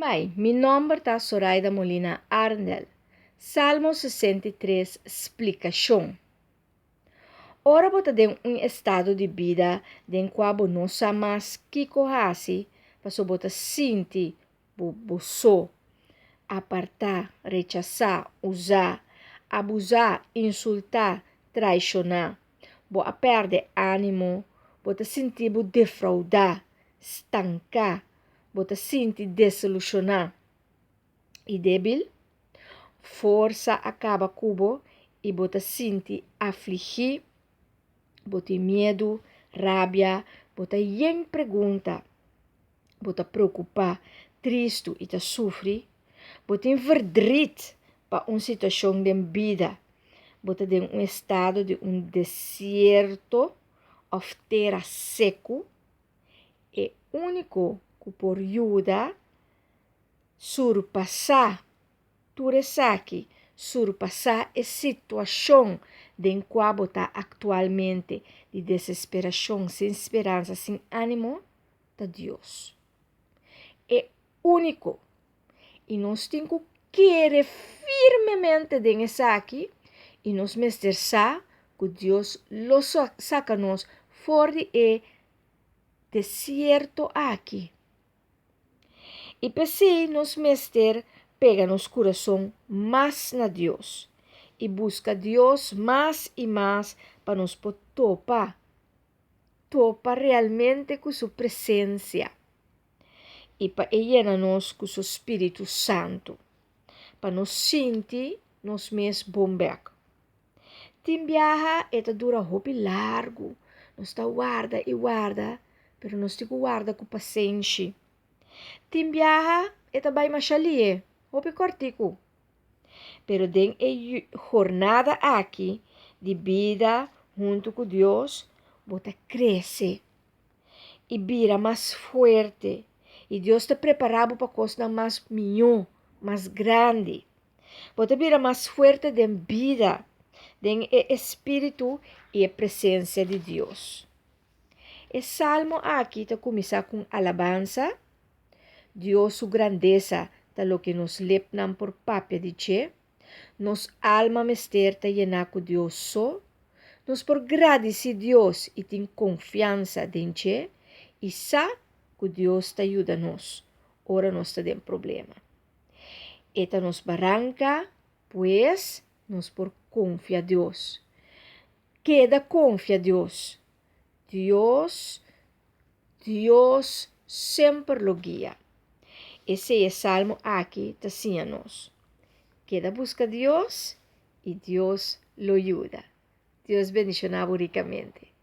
Bai, mi nòmber ta Soraida Molina Arndel. Salmo 63 Splikashon. Ora bo ta den un estado di bida den kua bo no sa mas kiko hasi paso bo ta sinti bo bo so, apartá, rechasá, usá, abusá, insultá, traishoná. Bo a pèrdè ánimo, bo ta sinti bo defroudá, stanká, bo ta sinti desilushoná i débil. Forsa a kaba ku bo i bo ta sinti afligí, bo tin miedu, rabia, bo ta yen pregunta, bo ta preokupá, tristu i ta sufri, bo tin verdriet pa un situashon den bida, bo ta den un estado di un desierto òf tera seku, e úniko ku por yuda surpasá tur esaki, surpasá e situashon den kua bo ta aktualmente di desesperashon, sin speransa, sin ánimo, ta Dios. E úniko. I nos tin ku kere firmemente den esaki i nos mester sa ku Dios lo saka nos for di e desierto aki. I p'esei nos mester pega nos kurason mas na Dios i buska Dios mas i mas pa nos por topa, topa realmente ku su presensia i pa e yena nos ku su spiritu santu, pa nos sinti nos mes bon bèk. Tin biaha e ta dura hopi largu, nos ta warda i warda, pero nos tin ku warda ku pasenshi. Tin biaha e ta bai masha lihe, hopi kòrtiku. Pero den e jornada aki di bida huntu ku Dios, bo ta krese i bira mas fuerte i Dios ta prepará bo pa kosnan mas mihó, mas grandi. Bo ta bira mas fuerte den bida, den e espíritu i e presensia di Dios. E salmo aki ta kuminsá ku un alabansa. Dios su grandesa ta loke nos lepnan por papia di dje. Nos alma mester ta yená ku Dios so. Nos por gradisí Dios i tin konfiansa den dje i sa ku Dios ta yuda nos ora nos ta den problema. E ta nos baranka, pues nos por konfia Dios. Keda konfia Dios. Dios, Dios semper lo guia. Esei e salmo aki ta siña nos. Keda buska Dios i Dios lo yuda. Dios bendishoná bo rikamente.